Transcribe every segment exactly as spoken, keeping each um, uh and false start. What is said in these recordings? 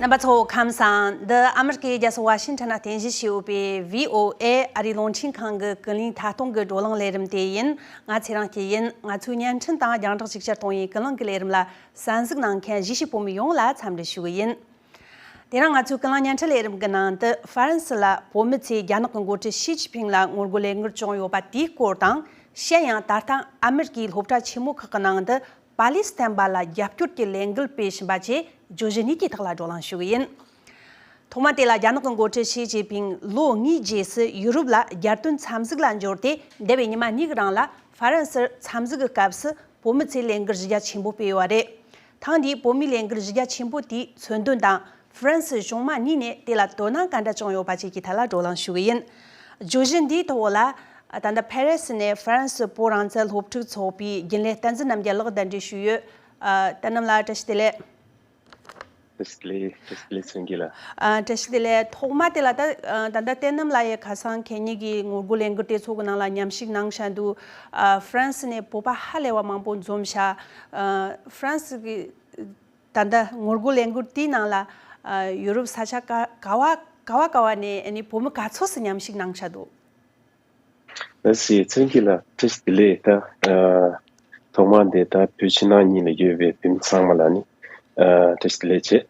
རྣམ་པ་ཚོ་ཁམས་བཟང་། འདི་ཨ་མི་རི་ཀའི་རྒྱལ་ས་ཝ་ཤིང་ཊོན་ནས་རྟེན་གཞི་བྱས་ཡོད་པའི་བྷི་ཨོ་ཨེ་ཨ་རིའི་རླུང་འཕྲིན་ཁང་གི་ཀུན་གླེང་ཐད་གཏོང་གི་བགྲོ་གླེང་ལས་རིམ་དེ་ཡིན། ང་ཚེ་རིང་སྐྱིད་ཡིན། ང་ཚོའི་བརྙན་འཕྲིན་དང་རྒྱང་བསྒྲགས་ཅིག་ཅར་གཏོང་བའི་ཀུན་གླེང་གི་ལས་རིམ་ལ་གསན་གཟིགས་གནང་མཁན་གཞིས་བྱེས་བོད་མི་ཡོངས་ལ་འཚམས་འདྲི་ཞུ་གི་ཡིན། དེ་རིང་ང་ཚོའི་ཀུན་གླེང་བརྙན་འཕྲིན་ལས་རིམ་གྱི་ནང་དུ་ཧྥ་རན་སི་ལ་བོད་མི་ཚོས་རྒྱ་ནག་གི་འགོ་ཁྲིད་ཞི་ཅིན་ཕིང་ལ་ངོ་རྒོལ་ལས་འགུལ་བྱུང་ཡོད་པ་དེའི་སྐོར་དང་། གཞན་ཡང་ད་ལྟ་ཨ་མི་རི་ཀའི་སློབ་གྲྭ་ཆེན་མོ་ཁག་གི་ནང་དུ་པ་ལི་སི་ཐན་པ་ལ་རྒྱབ་སྐྱོར་གྱི་ལས་འགུལ་སྤེལ་བཞིན་པ་བཅས་བརྗོད་གཞི་གཉིས་ཀྱི་ཐོག་ལ་བགྲོ་གླེང་ཞུ་གི་ཡིན། ཐོག་མ་དེ་ལ་རྒྱ་ནག་གི་འགོ་ཁྲིད་ཞི་ཅིན་ཕིང་ལོ་ལྔའི་རྗེས་སུ་ཡུ་རོབ་ལ་རྒྱལ་དོན་འཚམས་གཟིགས་ལ་འབྱོར་ཏེ། འདས་པའི་ཉི་མ་གཉིས་ཀྱི་རིང་ལ་ཧྥ་རན་སིར་འཚམས་གཟིགས་ཀྱི་སྐབས་སུ་བོད་མི་ཚོས་ལས་འགུལ་གཞི་རྒྱ་ཆེན་པོ་སྤེལ་ཡོད་པ་རེད། ཐེངས་འདིའི་བོད་མིའི་ལས་འགུལ་གཞི་རྒྱ་ཆེན་པོ་དེའི་མཚོན་དོན་དང་། ཧྥ་རན་སི་གཞུང་མང་གཉིས་ནས་དེ་ལ་དོ་སྣང་ག་འདྲ་བྱུང་ཡོད་པ་བཅས་ཀྱི་ཐད་ལ་བགྲོ་གླེང་ཞུ་གི་ཡིན། བརྗོད་གཞི་འདིའི་ཐོག་ལ་ད་ལྟ་ཕ་རི་སི་ནས་ཧྥ་རན་སི་བོད་རང་བཙན་སློབ་ཕྲུག་ཚོགས་པའི་རྒྱུན་ལས་བསྟན་འཛིན་རྣམ་རྒྱལ་ལགས་གདན་འདྲེན་ཞུས་ཡོད། ཨ། བསྟན་རྣམ་ལགས་བཀྲ་ཤིས་བདེ་ལེགས། བཀྲ་ཤིས་བདེ་ལེགས། བཀྲ་ཤིས་བདེ་ལེགས། བཀྲ་ཤིས་བདེ་ལེགས། ཐོག་མ་དེ་ལ་ད་ད་ལྟ་བསྟན་རྣམ་ལགས་ཡི་ཁ་སང་ཁེ་ཉིན་གྱི་ངོ་རྒོལ་ལས་འགུལ་དེ་ཚོ་གི་ནང་ལ་མཉམ་ཞུགས་གནང་བཞིན་དུ། ཨ། ཧྥ་རན་སི་ནས་བོད་པ་ཧ་ལས་པ་མང་པོ་འཛོམས་ཤག་ཨ། ཧྥ་རན་སི་གི་ད་ལྟ་ངོ་རྒོལ་ལས་འགུལ་དེའི་ནང་ལ། ཨ། ཡུ་རོབ་ས་ཆ་ག་ག་བ་ག་བ་ག་བ་ནས་ཨ་ནི་བོད་མི་ག་ཚོད་སུ་མཉམ་ཞུགས་གནང་ཤག་འདུག་ལགས་སོ། ཚེ་རིང་སྐྱིད་ལགས་བཀྲ་ཤིས་བདེ་ལེགས། ད་ཨ་ཐོག་མར་འདི་ད་བོད་ཕྱི་ནང་གཉིས་ལ་ཡོད་པའི་བོད་མི་ཚང་མ་ལ་ནི་ཨ་བཀྲ་ཤིས་བདེ་ལེགས་བྱེད།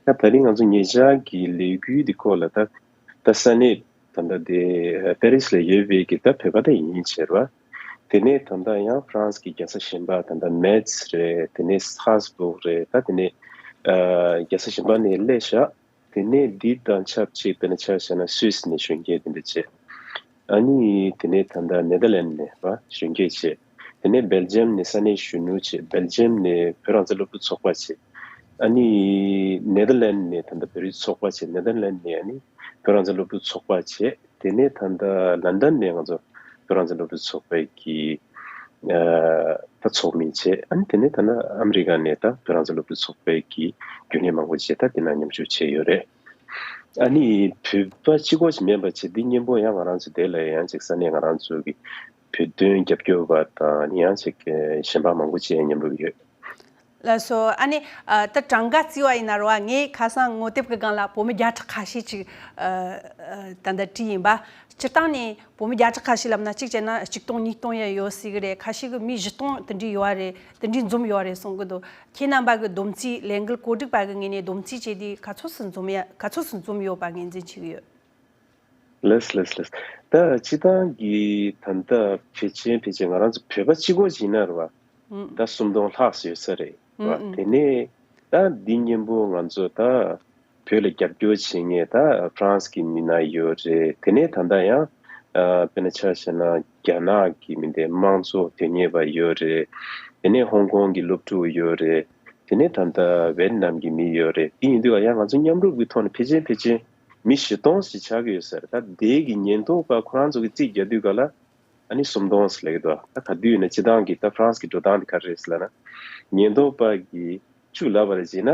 ད་ད་རིང་ང་ཚོ་ཉེ་ཆར་གྱི་ལས་འགུལ་འདི་སྐོར་ལ་ད་ད་ས་གནས་ད་ལྟ་དེ་པེ་རི་སི་ལ་ཡོད་པའི་གི་ད་བོད་པ་ད་ཡིན་ཟེར་བ། དེ་ནས་ད་ལྟ་ཡང་ཧྥ་རན་སི་གི་རྒྱལ་ས་གཞན་པ་ད་ལྟ་མེ་ཚི་རེད། དེ་ནས་སི་ཊ་སི་བུག་རེད། ད་དེ་ནས་ཨ་རྒྱལ་ས་གཞན་པ་ནས་སླེབས་ཤག་དེ་ནས་འདི་དང་ཆབས་ཅིག་དཔེར་ན་ཆ་བཞག་ན་སུད་སི་ནས་གཞོན་སྐྱེས་དེ་འདྲ་བྱས། ཨ་ནི་དེ་ནས་ད་ལྟ་ནེ་དར་ལེན་ནས་བ་གཞོན་སྐྱེས་བྱས། དེ་ནས་སྦེལ་ཇམ་ནས་ས་གནས་གཞོན་ནུ་བྱས། སྦེལ་ཇམ་ནས་བོད་རང་བཙན་སློབ་ཕྲུག་ཚོགས་པ་བྱས། ཨ་ནི་ནེ་དར་ལེན་ནས་ད་ལྟ་བོད་རིགས་ཚོགས་པ་བྱས། ནེ་དར་ལེན་ནས་ཨ་ནི་བོད་རང་བཙན་སློབ་ཕྲུག་ཚོགས་པ་བྱས། དེ་ནས་ད་ལྟ་ལན་ཌན་ནས་ང་ཚོ་བོད་རང་བཙན་སློབ་ཕྲུག་ཚོགས་པའི་གི་ཨ་ད་ཚོགས་མི་བྱས། ཨ་ནི་དེ་ནས་ད་ལྟ་ཨ་མི་རི་ཀ་ནས་ད་བོད་རང་བཙན་སློབ་ཕྲུག་ཚོགས་པའི་གི་རྒྱུན་ལས་མང་པོ་བྱས། ད་དེ་ན་མཉམ་ཞུགས་བྱས་ཡོད་རེད། ཨ་ནི་བོད་པ་གཅིག་པོ་ཞིག་མིན་པ་བྱས། འདི་སྙན་པོ་ཡང་ང་རང་ཚོ་དེ་ལ་ཡང་ཅིག་ས་གནས་ང་རང་ཚོ་གི་བོད་དོན་རྒྱབ་སྐྱོར་བ་དང་། ཨ་ནི་ཡང་ཅིག་གཞན་པ་མང་པོ་བྱས་མཉམ་རུབ་ཡོད། ལགས་སོ། ཨ་ནི་ཨ་ད་གྲངས་ཀ་བརྩིས་པ་ཡིན་ན་རེད་བ། ངས་ཁ་སང་ངོ་དེབ་ཀྱི་སྒང་ལ་བོད་མི་བརྒྱ་ཕྲག་ཁ་ཤས་ཅིག་ཨ་ཨ་ད་ལྟ་བྲིས་ཡིན་པ། སྤྱིར་བཏང་ནས་བོད་མི་བརྒྱ་ཕྲག་ཁ་ཤས་ལབ་ན་གཅིག་བྱས་ན་ཆིག་སྟོང་ཉིས་སྟོང་ཡང་ཡོད་སྲིད་གི་རེད། ཁ་ཤས་ཀྱི་མི་བཞི་སྟོང་དེ་འདྲས་ཡོད་རེད། དེ་འདྲས་འཛོམས་ཡོད་རེད་གསུང་གི་འདུག་ཁྱེད་རྣམ་པ་གི་བསྡོམས་རྩིས། ལས་འགུལ་གོ་སྒྲིག་པ་གི་ངོས་ནས་བསྡོམས་རྩིས་བྱས་དུས་ག་ཚོད་སུ་འཛོམས་ཡ། ག་ཚོད་སུ་འཛོམས་ཡོད་པ་ངོས་འཛིན་བྱེད་ཀྱི་ཡོད། ལགས་ལགས་ལགས། ད་སྤྱིར་བཏང་གི་ད་ལྟ་ཕལ་ཆེར་ཕལ་ཆེར་ང་རང་ཚོ་བོད་པ་གཅིག་པོ་ཡིན་ན་རེད་བ། ཨུམ། ད་སུམ་སྟོང་ལྷག་ཙམ་ཡོད་ས་རེད་བ། ཨུམ་ཨུམ། དེ་ནས་ད་འདི་སྙན་པོ་ང་ཚོ་ད་བོད་ལ་རྒྱབ་སྐྱོར་བྱེད་མཁན་ད་ཧྥ་རན་སི་གི་མི་སྣ་ཡོད་རེད། དེ་ནས་ད་ལྟ་ཡང་ཨ་དཔེར་ན་ཆ་བཞག་ན་རྒྱ་ནག་གི་མི་སྡེ་དམངས་གཙོ་དོན་གཉེར་བ་ཡོད་རེད། དེ་ནས་ཧོང་ཀོང་གི་སློབ་ཕྲུག་ཡོད་རེད། དེ་ནས་ད་ལྟ་ཝེ་ཏི་ནམ་གྱི་མི་ཡོད་རེད། དེ་ཡིན་དུས་ཡང་ང་ཚོ་མཉམ་རུབ་ཀྱི་ཐོག་ནས་ཕལ་ཆེར་ཕལ་ཆེར་མི་བཞི་སྟོང་ཞིག་ཆགས་ཀྱི་ཡོད་ས་རེད། ད་དེ་གི་ཉེན་རྟོག་པ་ཁོ་རང་ཚོ་གི་རྩིས་རྒྱག་དུས་ག་ལ་ཨ་ནི་སུམ་སྟོང་ཟེར་ལབ་ཀྱི་འདུག་ད་ག་དུས་ཡིན་ན་སྤྱིར་བཏང་གི་ད་ཧྥ་རན་སི་གི་འགྲོ་སྟངས་དེ་ག་རེ་རེད་ཟེར་ལབ་ན། ཉེན་རྟོག་པ་གི་བཅུ་ལབ་པ་རེད་བྱས་ན།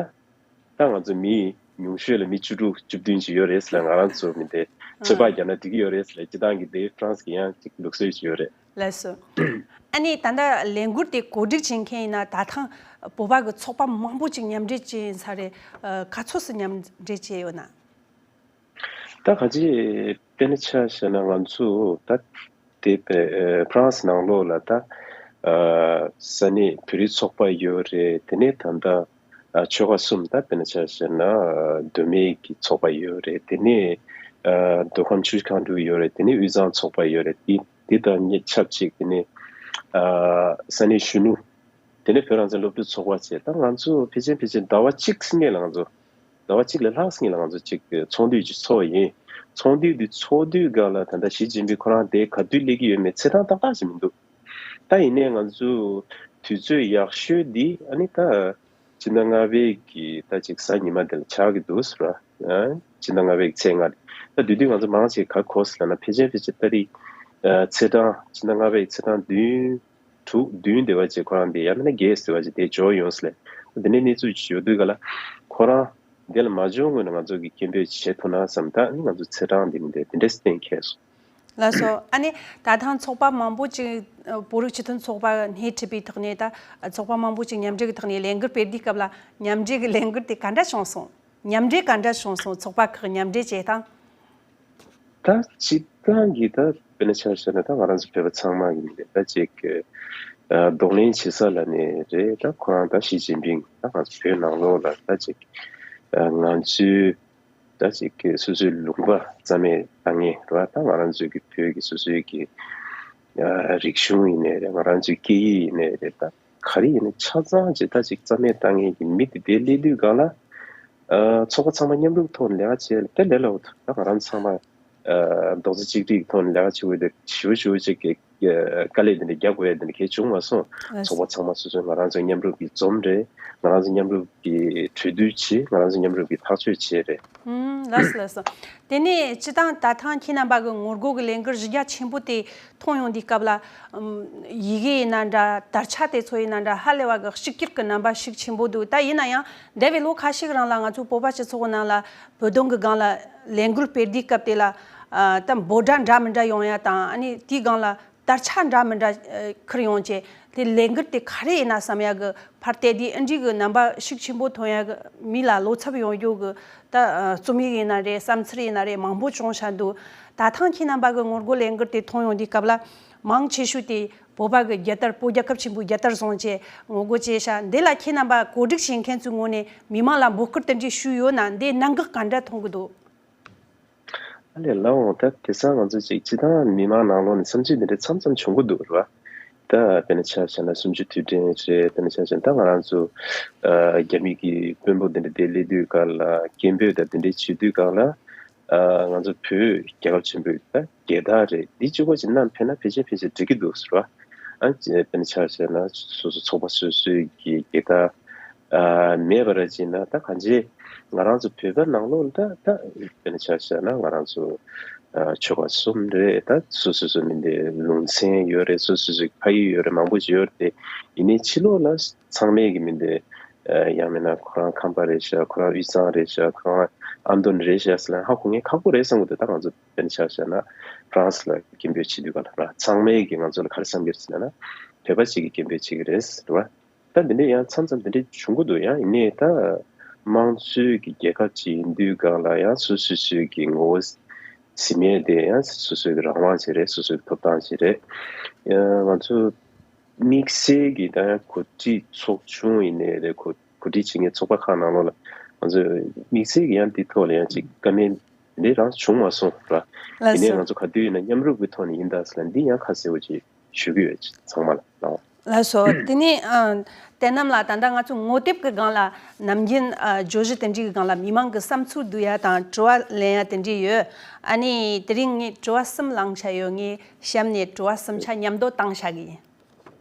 ད་ང་ཚོ་མི་ཉུང་ཤོས་ལ་མི་བཅུ་དྲུག་བཅུ་བདུན་ཅིག་ཡོད་རེད་ཟེར་ལབ། ང་རང་ཚོ་མི་དེ་ཚོད་དཔག་རྒྱག་ན་འགྲིག་གི་ཡོད་རེད་ཟེར་ལབ། སྤྱིར་བཏང་གི་དེ་ཧྥ་རན་སི་གི་ཡང་ཅིག་ལུགས་སྲོལ་ཅིག་ཡོད་རེད། ལགས་སོ། ཨ་ནི་ད་ལྟ་ལས་འགུལ་དེ་གོ་སྒྲིག་བྱེད་མཁན་ཡིན་ན་ད་ཐེངས་བོད་པ་གི་ཚོགས་པ་མང་པོ་ཅིག་མཉམ་འབྲེལ་བྱས་ཡིན་ས་རེད། ཨ། ག་ཚོད་སུ་མཉམ་འབྲེལ་བྱས་ཡོད་ན། ད་ག་ཅི་དཔེར་ན་ཆ་བཞག་ན་ང་ཚོ་ད་དེ་པའི་ཨ་ཧྥ་རན་སི་ནང་ལོགས་ལ་ད་ཨ་ས་གནས་བོད་རིགས་ཚོགས་པ་ཡོད་རེད། དེ་ནས་ད་ལྟ་ཨ་ཆོལ་ཁ་གསུམ། ད་དཔེར་ན་ཆ་བཞག་ན་ཨ་མདོ་སྨད་ཀྱི་ཚོགས་པ་ཡོད་རེད། དེ་ནས་ཨ་མདོ་ཁམས་ཆུ་བཞི་སྒང་དྲུག་ཡོད་རེད། དེ་ནས་དབུས་གཙང་ཚོགས་པ་ཡོད་རེད། དེ་དེ་དང་ཆབས་ཅིག་དེ་ནས་ཨ་ས་གནས་གཞོན་ནུ། དེ་ནས་བོད་རང་བཙན་སློབ་ཕྲུག་ཚོགས་པ་བྱས། ད་ང་ཚོ་ཕལ་ཆེར་ཕལ་ཆེར་ཟླ་བ་གཅིག་སྔོན་ལ་ང་ཚོ་ཟླ་བ་གཅིག་ལས་ལྷག་སྔོན་ལ་ང་ཚོ་གཅིག་ཚོགས་འདུ་ཅིག་ཚོགས་ཡིན། ཚོགས་འདུ་འདི་ཚོགས་དུས་སྒང་ལ་ད་ལྟ་ཞི་ཅིན་ཕིང་ཁོ་རང་དེ་ག་དུས་སླེབས་ཀྱི་ཡོད་མེད་ཚེས་གྲངས་ཏག་ཏག་ཅིག་མི་འདུག་ད་ཡིན་ནའི་ང་ཚོ་དུས་ཚོད་ཡག་ཤོས་འདི་ཨ་ནི་ད་སྤྱི་ཟླ་ལྔ་པའི་གི་ད་ཅིག་གཟའ་ཉི་མ་དེ་ལ་ཆགས་ཀྱི་འདུག་ཟེར་བ། ཨ། སྤྱི་ཟླ་ལྔ་པའི་ཚེས་ལྔ་རེད། ད་དེ་དུས་ང་ཚོ་མང་ཆེ་ག་གོ་ཟེར་ལབ་ན་ཕལ་ཆེར་ཕལ་ཆེར་ཏ་རིག་ཨ་ཚེས་གྲངས་སྤྱི་ཟླ་ལྔ་པའི་ཚེས་གྲངས་བདུན། དྲུག་བདུན་དེ་བ་ཅིག་ཁོ་རང་དེ་ཡང་མིན་ན་རྒྱས་ཟེར་བ་ཅིག་དེ་འབྱོར་ཡོང་ཟེར་ལབ། དེ་ནས་གནས་ཚུལ་ཅིག་ཡོད་དུས་ག་ལ་ཁོ་རང་དེ་ལ་མ་འབྱོར་སྔོན་ནས་ང་ཚོ་གི་སྐད་འབོད་བྱེད་ཐུབ་ན་བསམ། ད་ནི་ང་ཚོ་ཚེས་གྲངས་འདི་མི་འདུག་དེ་འདྲས་གཏན་འཁེལ་སོང་། ལགས་སོ། ཨ་ནི་ད་ཐེངས་ཚོགས་པ་མང་པོ་ཅིག་ཨ་བོད་རིགས་སྤྱི་མཐུན་ཚོགས་པ་སྣེ་ཁྲིད་པའི་ཐོག་ནས་ད་ཚོགས་པ་མང་པོ་ཅིག་མཉམ་འབྲེལ་གྱི་ཐོག་ནས་ལས་འགུལ་སྤེལ་དུས་སྐབས་ལ་མཉམ་འབྲེལ་གྱི་ལས་འགུལ་དེ་ག་འདྲ་བྱུང་སོང་། མཉམ་འབྲེལ་ག་འདྲ་བྱུང་སོང་། ཚོགས་པ་ཁག་མཉམ་འབྲེལ་བྱེད་སྟངས། ད་སྤྱིར་བཏང་གི་ད་དཔེར་ན་ཆ་བཞག་ན་ད་ང་རང་ཚོ་བོད་པ་ཚང་མ་གི་མི་རེད། ད་ཅིག་ཨ་གདོང་ལེན་བྱེད་ས་ལ་ནས་རེད། ད་ཁོ་རང་ད་ཞི་ཅིན་ཕིང་ད་ང་ཚོ་བོད་ནང་ལོགས་ལ་ད་ཅིག་ཨ་ང་ཚོའི་ད་ཅིག་སོ་སོའི་ལུང་པ་རྩ་མེད་བཏང་མཁན་རེད་བ། ད་ང་རང་ཚོའི་གི་བོད་ཀྱི་སོ་སོའི་གི་ཨ་རིག་གཞུང་ཡིན་ནའི་རེད། ང་རང་ཚོའི་སྐད་ཡིག་ཡིན་ནའི་རེད། ད་ག་རེ་ཡིན་ན་ཆ་ཚང་ཅིག་ད་ཅིག་རྩ་མེད་བཏང་མཁན་གྱི་མི་དེ་དེ་སླེབས་དུས་སྒང་ལ་ཨ་ཚོགས་པ་ཚང་མ་མཉམ་རུབ་ཐོག་ནས་ལས་ཀ་བྱས་ལ་དེ་ལས་སླ་བོ་འདུག་ད་ང་རང་ཚང་མ་ཨ་རྡོག་རྩ་གཅིག་སྒྲིལ་ཐོག་ནས་ལས་ཀ་བྱེད་དགོས་དེ་ཞེ་པོ་ཞེ་པོ་ཅིག་གི་དཀའ་ལས་དེ་འདྲ་རྒྱག་དགོས་ཡ་དེ་འདྲ་གལ་བྱུང་མ་སོང་། ལགས་ཚོགས་པ་ཚང་མ་སོ་སོ་ང་རང་ཚོ་མཉམ་རུབ་ཀྱི་འཛོམས་རེད། ང་རང་ཚོ་མཉམ་རུབ་ཀྱི་གྲོས་བསྡུར་བྱེད། ང་རང་ཚོ་མཉམ་རུབ་ཀྱི་ཐག་གཅོད་བྱེད་རེད། ཨུམ། ལགས་སོ་ལགས་སོ། དེ་ནས་སྤྱི་བཏང་ད་ཐེངས་ཁྱེད་རྣམ་པ་གི་ངོ་རྒོལ་གྱི་ལས་འགུལ་གཞི་རྒྱ་ཆེན་པོ་དེ་མཐོང་ཡོང་དུས་སྐབས་ལ། ཨུམ། ཡི་གེ་ཡིན་ན་འདྲ། དར་ཆ་དེ་ཚོ་ཡིན་ན་འདྲ། ཧ་ལས་པ་གི་གཅིག་གྱུར་གྱི་རྣམ་པ་ཤུགས་ཆེན་པོ་འདུག་ད་ཡིན་ན་ཡང་འདས་པའི་ལོ་ཁ་ཤས་རིང་ལ་ང་ཚོ་བོད་པ་སྤྱི་ཚོགས་ནང་ལ་བོད་དོན་གྱི་སྒང་ལ་ལས་འགུལ་སྤེལ་དུས་སྐབས་དེ་ལ་ཨ་ད་འབོད་སྒྲ་འདྲ་མི་འདྲ་ཡོང་ཡ་དང་། ཨ་ནི་དེའི་སྒང་ལ་དར་ཆ་འདྲ་མི་འདྲ་ཨ་འཁུར་ཡོང་བྱས། དེ་ལས་འགུལ་དེ་ག་རེ་ཡིན་ན་བསམ་ཡ་གི་ཕར་བལྟས་དུས་ཨ་འདྲི་གི་རྣམ་པ་ཤུགས་ཆེན་པོ་ཐོན་ཡ་གི་མི་ལ་བློ་འཚབ་ཡོང་རྒྱུ་གི་ད་ཨ་རྩོམ་ཡིག་ཡིན་ན་རེད། བསམ་ཚུལ་ཡིན་ན་རེད། མང་པོ་བྱུང་བཞག་འདུག་ད་ཐེངས་ཁྱེད་རྣམ་པ་གི་ངོ་རྒོལ་ལས་འགུལ་དེ་མཐོང་ཡོང་དུས་སྐབས་ལ། མང་ཆེ་ཤོས་དེ་བོད་པ་གི་རྒྱལ་དར། བོད་རྒྱལ་ཁབ་ཆེན་པོའི་རྒྱལ་དར་བཟུང་བྱས་ངོ་རྒོལ་བྱས་ཤག་འདི་ལ་ཁྱེད་རྣམ་པ་གོ་སྒྲིག་བྱེད་མཁན་ཚོའི་ངོས་ནས་མི་མང་ལ་འབོད་སྐུལ་དེ་འདྲས་ཞུས་ཡོད་ན། འདི་གནད་འགག་ག་འདྲ་མཐོང་གི་འདུག་ཨ་ལས། ལགས་འོང་། ད་དེང་སང་ང་ཚོ་ཅིག་སྤྱིར་བཏང་མི་མང་ནང་ལོགས་ནས་བསམ་ཚུལ་འདི་འདྲ་མཚམས་མཚམས་བྱུང་གི་འདུག་རེད་བ། ད་དཔེར་ན་ཆ་བཞག་ན་གསུམ་བཅུ་དུས་དྲན་རེད། དཔེར་ན་ཆ་བཞག་ན་ད་ང་རང་ཚོ་ཨ་རྒྱ་མི་གི་དཔོན་པོ་འདི་འདྲ་དེ་སླེབས་དུས་སྒང་ལ་སྐད་འབོད་དང་དེ་འདྲ་བྱེད་དུས་སྒང་ལ། ཨ་ང་ཚོ་བོད་རྒྱལ་ཁབ་ཆེན་པོའི་ད་རྒྱལ་དར་རེད། འདི་གཅིག་པོ་ཅིག་བསྣམས་ཕེབས་ན་ཕལ་ཆེར་ཕལ་ཆེར་འགྲིག་གི་འདུག་ཟེར་བ། ཨ་ཅེ་དཔེར་ན་ཆ་བཞག་ན་སོ་སོ་ཚོགས་པ་སོ་སོའི་གི་རྒྱལ་དར་ཨ་མེད་པ་ར་ཅིག་ན། ད་གང་ཅི་ང་རང་ཚོ་བོད་པ་ནང་ལོགས་ལ་ད་ད་དཔེར་ན་ཆ་བཞག་ན་ང་རང་ཚོ་ཨ་ཆོལ་ཁ་གསུམ་རེད། ད་སོ་སོ་སོ་མི་འདི་ལུང་ཚན་ཡོད་རེད། སོ་སོ་སོའི་ཕ་ཡུལ་ཡོད་རེད། མང་པོ་ཅིག་ཡོད་རེད། ཡིན་ནའི་ཕྱི་ལོགས་ལ་ཚང་མས་གི་མི་འདི་ཨ་ཡང་མིན་ན་ཁོ་རང་ཁམས་པ་རེད་ཤག་ཁོ་རང་དབུས་གཙང་རེད་ཤག་ཁོ་རང་ཨ་མདོ་ནས་རེད་ཤག་ཟེར་ལ་ཧ་གོ་མཁན་ཁག་པོ་རེད་བསམ་གི་འདུག་ད་ང་ཚོ་དཔེར་ན་ཆ་བཞག་ན་ཧྥ་རན་སི་ལ་སྐད་འབོད་བྱེད་དུས་ག་ལ་ར་ཚང་མས་གི་ང་ཚོ་ལ་ག་རེ་བསམ་གི་རེད་ཟེར་ན། བོད་པ་གཅིག་གིས་སྐད་འབོད་བྱེད་ཀྱི་རེད་ཟེར་བ། ད་འདི་འདྲ་ཡང་མཚམས་མཚམས་འདི་འདྲ་བྱུང་གི་འདུག་ཡང་ཡིན་ནའི་ད་དམངས་གཙོའི་གི་རྒྱལ་ཁབ་ཅིག་ཡིན་དུས་སྒང་ལ་ཡང་སོ་སོ་སོའི་གི་ངོ་བོ་ཟིན་མེད་དེ་ཡང་སོ་སོའི་གི་རང་དབང་ཅིག་རེད། སོ་སོའི་གི་ཐོབ་ཐང་ཅིག་རེད། ཡང་ང་ཚོ་དམིགས་བསལ་གྱི་ད་ཡང་གོ་སྒྲིག་ཚོགས་ཆུང་ཡིན་ནའི་རེད། གོ་གོ་སྒྲིག་བྱེད་མཁན་ཚོགས་པ་ཁག་ནང་ལོགས་ལ་ང་ཚོ་དམིགས་བསལ་གྱི་ཡང་འདི་ཐོག་ལ་ཡང་ཅིག་བཀའ་མོལ་འདི་རང་བྱུང་མ་སོང་ར། ལགས་ཡིན་ནའི་སོ། ང་ཚོ་ག་དུས་ཡིན་ན་མཉམ་རུབ་ཀྱི་ཐོག་ནས་ཡིན་ད་ཟེར་ལ་འདི་ཡང་ཁ་གསལ་བོ་ཅིག་ཞུ་གི་ཡོད་ཚང་མ་ལ་ལགས། ལགས་སོ། དེ་ནས་ཨ་བསྟན་རྣམ་ལགས། ད་ལྟ་ང་ཚོ་ངོ་དེབ་ཀྱི་སྒང་ལ་ནམ་རྒྱུན་ཨ་བརྗོད་གཞི་དེ་འདྲའི་གི་སྒང་ལ་མི་མང་གི་བསམ་ཚུལ་བསྡུ་ཡ་དང་དྲི་བ་ལེན་ཡ་དེ་འདྲའི་ཡོད། ཨ་ནི་དེ་རིང་ངས་དྲི་བ་གསུམ་བླངས་བྱས་ཡོད། ངས་གཤམ་ནས་དྲི་བ་གསུམ་ཆ་མཉམ་དུ་བཏང་བྱ་གི་ཡིན།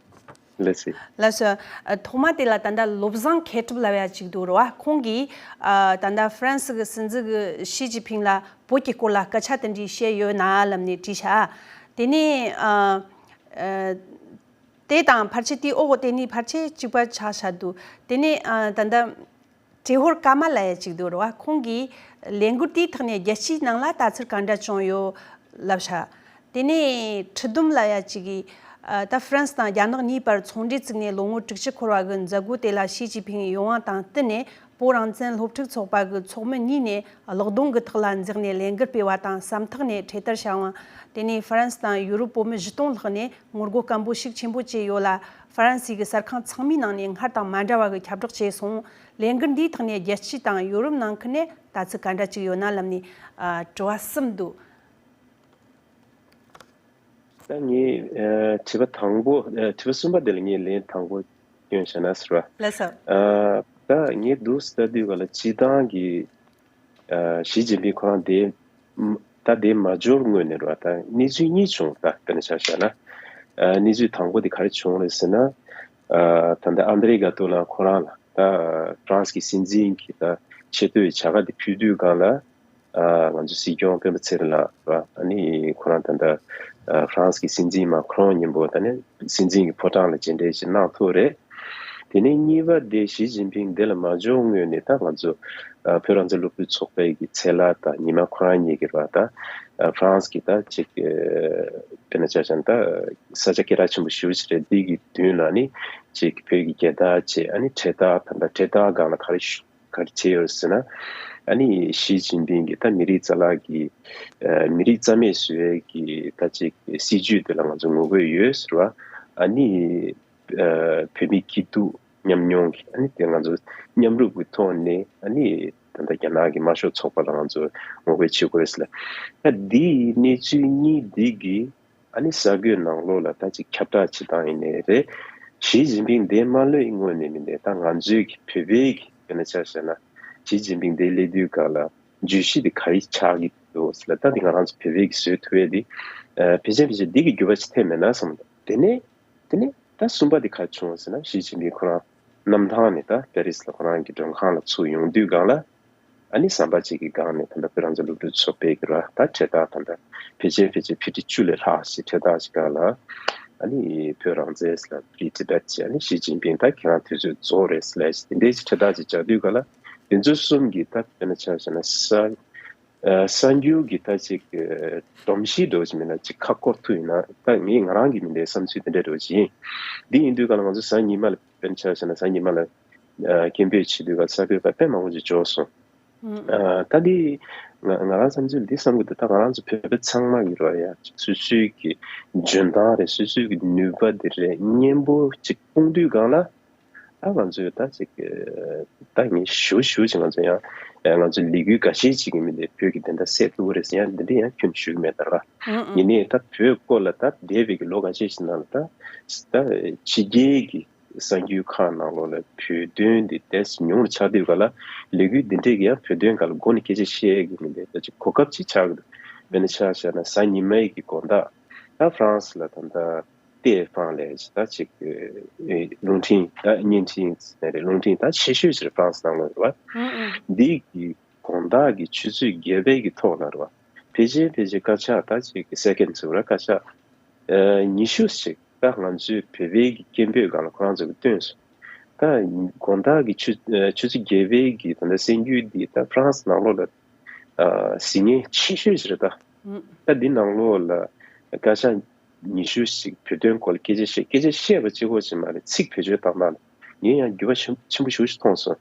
ལགས་སོ། ལགས་སོ། ཨ་ཐོག་མ་དེ་ལ་ད་ལྟ་བློ་བཟང་མཁས་གྲུབ་ལབ་ཡ་ཅིག་འདུག་རེད་བ། ཁོང་གིས་ཨ་ད་ལྟ་ཧྥ་རན་སི་གི་སྲིད་འཛིན་གི་ཞི་ཅིན་ཕིང་ལ་བོད་ཀྱི་སྐོར་ལ་སྐད་ཆ་དེ་འདྲའི་བཤད་ཡོད་ན་ལབ་ནས་དྲིས་བྱ། དེ་ནས་ཨ་ཨ་དེ་དང་ཕལ་ཆེར་དེའི་འོག་དེ་ནས་ཕལ་ཆེར་གཅིག་པ་ཆགས་བཞག་འདུག་དེ་ནས་ཨ་ད་ལྟ་ཏྲེ་ཧོར་ཀརྨ་ལབ་ཡ་ཅིག་འདུག་རེད་བ། ཁོང་གིས་ལས་འགུལ་དེའི་ཐོག་ནས་རྒྱལ་སྤྱིའི་ནང་ལ་ལྟ་ཚུལ་ག་འདྲ་བྱུང་ཡོད་ལབ་ཤག་དེ་ནས་ཁྲི་ལྡོམ་ལབ་ཡ་ཅིག་གིས་ཨ་ད་ཧྥ་རན་སི་དང་རྒྱ་ནག་གཉིས་བར་ཚོང་འབྲེལ་བཙུགས་ནས་ལོ་ངོ་དྲུག་ཅུ་འཁོར་བ་གི་མཛད་སྒོ་དེ་ལ་ཞི་ཅིན་ཕིང་ཡོང་བ་དང་བསྟུན་ནས། བོད་རང་བཙན་སློབ་ཕྲུག་ཚོགས་པ་གི་ཚོགས་མི་གཉིས་ནས་གློག་སྡོང་གི་ཐག་ལ་འཛེགས་ནས་ལས་འགུལ་སྤེལ་བ་དང་། ཟམ་ཐག་ནས་འཕྲེད་དར་བཤམས་པ། དེ་ནས་ཧྥ་རན་སི་དང་ཡུ་རོབ་བོད་མི་བཞི་སྟོང་ལྷག་ནས་ངོ་རྒོལ་སྐད་འབོད་ཤུགས་ཆེན་པོ་བྱས་ཡོད་ལ། ཧྥ་རན་སི་གི་གསར་ཁང་ཚང་མའི་ནང་ནས་སྔར་དང་མ་འདྲ་བ་གི་ཁྱབ་བསྒྲགས་བྱས་སོང་། ལས་འགུལ་འདིའི་ཐོག་ནས་རྒྱལ་སྤྱི་དང་ཡུ་རོབ་ནང་ཁུལ་ནས་ལྟ་ཚུལ་ག་འདྲ་ཅིག་ཡོད་ན་ལབ་ནས་ཨ་དྲི་བ་གསུམ་འདུག་ད་ངས་ཨ་དྲི་བ་དང་པོ། ཨ་དྲི་བ་གསུམ་པ་དེ་ལ་ངས་ལན་དང་པོ་སྐྱོན་བྱས་ན་ཟེར་བ། ལགས་སོ། ཨ་ད་ངས་འདུག་ལྟ་དུས་ག་ལ་སྤྱིར་བཏང་གི་ཨ་ཞི་ཅིན་ཕིང་ཁོ་རང་དེ་ད་དེ་མ་འབྱོར་སྔོན་ནས་རེད་བ། ད་གནས་ཚུལ་གཉིས་བྱུང་། ད་དཔེར་ན་ཆ་བཞག་ན་ཨ་གནས་ཚུལ་དང་པོ་དེ་ག་རེ་བྱུང་རེད་ཟེར་ན། ཨ་ད་ལྟ་ཨན་དྲེ་ག་ཏོ་ལགས་ཁོ་རང་ལ་ད་ཧྥ་རན་སི་གི་སྲིད་འཛིན་གྱི་ད་ཆེ་བསྟོད་བྱ་དགའ་དེ་ཕུལ་དུས་སྒང་ལ། ཨ་ང་ཚོ་སྲིད་སྐྱོང་སྤེན་པ་ཚེ་རིང་ལགས་རེད་བ། ཨ་ནི་ཁོ་རང་ད་ལྟ་ཨ་ཧྥ་རན་སི་གི་སྲིད་འཛིན་མཱ་ཁི་རོང་མཉམ་པོ་ད་ནི་སྲིད་འཛིན་གྱི་ཕོ་བྲང་ལ་མཇལ་འཕྲད་ཅིག་གནང་ཐུབ་རེད། དེ་ནས་གཉིས་པ་དེ་ཞི་ཅིན་ཕིང་འདི་ལ་མ་འབྱོར་སྔོན་ནས་ད་ང་ཚོ་ཨ་བོད་རང་བཙན་སློབ་ཕྲུག་ཚོགས་པའི་གི་ཚེ་ལགས་དང་ཉི་མ་ཁོ་རང་གཉིས་ཀྱིས་རེད་བ། ད་ཨ་ཧྥ་རན་སི་གི་ད་ཅིག་ཨ་དཔེར་ན་ཆ་བཞག་ན་ད་ས་ཆ་སྐད་གྲགས་ཆེན་པོ་ཞེ་པོ་ཅིག་རེད། འདི་གི་མདུན་ལ་ནི་ཅིག་བོད་ཀྱི་རྒྱལ་དར་བྱས། ཨ་ནི་འཕྲེད་དར། ད་ད་འཕྲེད་དར་སྒང་ལ་ག་རེ་ཞུ་ག་རེ་བྱས་ཡོད་ཟེར་ན། ཨ་ནི་ཞི་ཅིན་ཕིང་གི་ད་མི་རིགས་རྩ་བརླག་གི་ཨ་མི་རིགས་རྩ་མེད་བཟོ་ཡས་ཀྱི་ད་ཅིག་སྲིད་ཇུས་དེ་ལ་ང་ཚོ་ངོ་རྒོལ་ཡོད་ཟེར་བ། ཨ་ནི་ཨ་བོད་མི་སྐྱིད་སྡུག་མཉམ་མྱོང་གི་ཨ་ནི་དེ་ང་ཚོ་མཉམ་རུབ་ཀྱི་ཐོག་ནས་ཨ་ནི་ད་ལྟ་རྒྱ་ནག་གི་དམར་ཤོག་ཚོགས་པ་ལ་ང་ཚོ་ངོ་རྒོལ་བྱེད་དགོས་ཟེར་ལ། ད་འདིའི་གནས་ཚུལ་གཉིས་འདི་གིས་ཨ་ནི་ས་བགོས་ནང་ལོགས་ལ་ད་ཅིག་ཁྱབ་བསྒྲགས་བྱེད་སྟངས་ཡིན་ནའི་རེད། ཞི་ཅིན་ཕིང་དེ་མ་ལོས་དངོས་གནས་མིན་ཏེ་ད་ང་ཚོའི་གི་བོད་པའི་གི་དཔེར་ན་ཆ་བཞག་ན་ཞི་ཅིན་ཕིང་དེ་སླེབས་དུས་སྒང་ལ་བརྗོད་གཞི་དེ་ག་རེ་ཆགས་ཀྱི་འདུག་ཟེར་ལ། ད་འདི་ང་རང་ཚོ་བོད་པའི་གི་བཟོས་ཐུབ་ཡས་དེ་ཨ་ཕལ་ཆེར་ཕལ་ཆེར་འདི་གི་འགྱུར་བ་ཞིག་ཐེབས་མེད་ན་བསམ་གི་འདུག་དེ་ནས་དེ་ནས་ད་གསུམ་པ་དེ་ག་རེ་བྱུང་ཟེར་ན། ཞི་ཅིན་ཕིང་ཁོ་རང་གནམ་ཐང་ནས་ད་པེ་རིས་ལ་ཁོ་རང་གི་མགྲོན་ཁང་ལ་ཚུར་ཡོང་དུས་སྒང་ལ་ཨ་ནི་ཟམ་པ་གཅིག་གི་སྒང་ནས་ད་ལྟ་བོད་རང་བཙན་སློབ་ཕྲུག་ཚོགས་པའི་གི་ར་ད་གྲལ་སྟར་ད་ལྟ་ཕལ་ཆེར་ཕལ་ཆེར་ཕི་ཊི་བཅུ་ལས་ལྷག་ཞིག་གྲལ་སྟར་ཞིག་སྒང་ལ་ཨ་ནི་བོད་རང་བཙན་ཟེར་ལ་Free Tibet ཟེར། ཨ་ནི་ཞི་ཅིན་ཕིང་ད་ཁྱེད་རང་དུས་ཚོད་རྫོགས་རེད་ཟེར་ལ་དེ་འདྲའི་ཞིག་གྲལ་སྟར་ཅིག་རྒྱག་དུས་སྒང་ལ་དེ་ཚོ་གསུམ་གྱི་ད་དཔེར་ན་ཆ་བཞག་ན་ས་ཨ་གསར་འགྱུར་གྱི་ད་ཅིག་ཨ་སྒྲོམ་གཞི་འདྲ་བོ་ཅིག་མིན་ན་ཅིག་ཁ་སྐོར་ཐུབ་ཡིན་ན། ད་ངས་ང་རང་གི་མི་འདྲའི་བསམ་ཚུལ་དེ་འདྲ་འདྲ་བོ་ཅིག་ཡིན། འདི་ཡིན་དུས་སྒང་ལ་ང་ཚོ་གཟའ་ཉི་མ་ལ་དཔེར་ན་ཆ་བཞག་ན་གཟའ་ཉི་མ་ལ་ཨ་སྐད་འབོད་བྱེད་དུས་སྒང་ས་བགོས་པ་དཔེ་མང་པོ་ཅིག་འབྱོར་སོང་། ཨ་ད་འདི་ང་ང་རང་བསམ་ཚུལ་འདི་བསམ་གི་འདུག་ད་ང་རང་ཚོ་བོད་པ་ཚང་མ་གི་རོ་ཡ་སོ་སོའི་གི་འཇོན་ཐང་རེད། སོ་སོའི་གི་ནུས་པ་འདི་རེད། གཉེན་པོ་ཅིག་སྤུངས་དུས་སྒང་ལ། ད་ང་ཚོས་ད་ཅིག་ད་ངས་ཞུ་ཞུ་ཅིག་ང་ཚོ་ཡང་ང་ཚོ་ལས་འགུལ་འགའ་ཤས་ཅིག་གི་མི་དེ་བོད་ཀྱི་དེ་འདྲ་སེལ་ཐུབ་ཀྱི་རེད་ཟེར་ཡང་འདི་འདྲ་ཡང་ཁྱོན་ཞུ་གི་མེད་ད་ར། ཨང་ཨང་། ཡིན་ནའི་ད་བོད་སྐོར་ལ་ད་འདས་པའི་གི་ལོ་འགའ་ཤས་ཤིག་ནང་ལ་ད་ད་ཕྱི་རྒྱལ་གྱི་གསར་འགྱུར་ཁག་ནང་ལོགས་ལ་བོད་དོན་འདི་ཏོག་ཙམ་ཉུང་རུ་ཆགས་དུས་སྒང་ལ་ལས་འགུལ་འདི་འདྲས་ཀྱི་ཡང་བོད་དོན་སྒང་ལ་སྒོ་ནས་སྐད་ཆ་བཤད་ཀྱི་མི་དེ་ད་ཅིག་གོ་སྐབས་ཅིག་ཆགས་ཀྱི་འདུག་དཔེར་ན་ཆ་བཞག་ན་གཟའ་ཉི་མའི་གི་དགོང་དག་ད་ཧྥ་རན་སི་ལ་ད་ལྟ་ཏེ་ཧྥང་ལས་ད་ཅིག་རླུང་འཕྲིན་ད་བརྙན་འཕྲིན་ཟེར་ནས་རླུང་འཕྲིན་ད་ཆེ་ཤོས་ཅིག་ཧྥ་རན་སི་ནང་ལོགས་རེད་བ། ཨང་ཨང་། འདི་གི་དགོང་དག་གི་ཆུ་ཚོད་བརྒྱད་པའི་གི་ཐོག་ལ་རེད་བ། ཕལ་ཆེར་ཕལ་ཆེར་སྐར་ཆ་ད་ཅིག་གི་སེ་ཀེན་ཟེར་བ་ར་སྐར་ཆ་ཨ་ཉི་ཤུ་ཞིག་ད་ང་ཚོའི་བོད་པའི་གི་སྐད་འབོད་སྒང་ལ་ཁོ་རང་ཚོ་གི་བཏོན་སོང་། ད་དགོང་དག་གི་ཆུ་ཨ་ཆུ་ཚོད་བརྒྱད་པའི་གི་ད་ལྟ་གསར་འགྱུར་འདི་ད་ཧྥ་རན་སི་ནང་ལོགས་ལ་ཨ་གཟིགས་མཁན་ཆེ་ཤོས་ཅིག་རེད་ད། ཨང་། ད་འདི་ནང་ལོགས་ལ་སྐར་ཆ་ཉི་ཤུ་ཞིག་བོད་དོན་སྐོར་ལ་སྐད་ཆ་བཤད། སྐད་ཆ་བཤད་པ་གཅིག་པོ་ཅིག་མ་རེད། ཚིག་བེད་སྤྱོད་བཏང་སྟངས་ལ་ངས་ཡང་འགྱུར་བ་ཆེན་ཆེན་པོ་ཞེ་པོ་ཞིག་མཐོང་སོང་།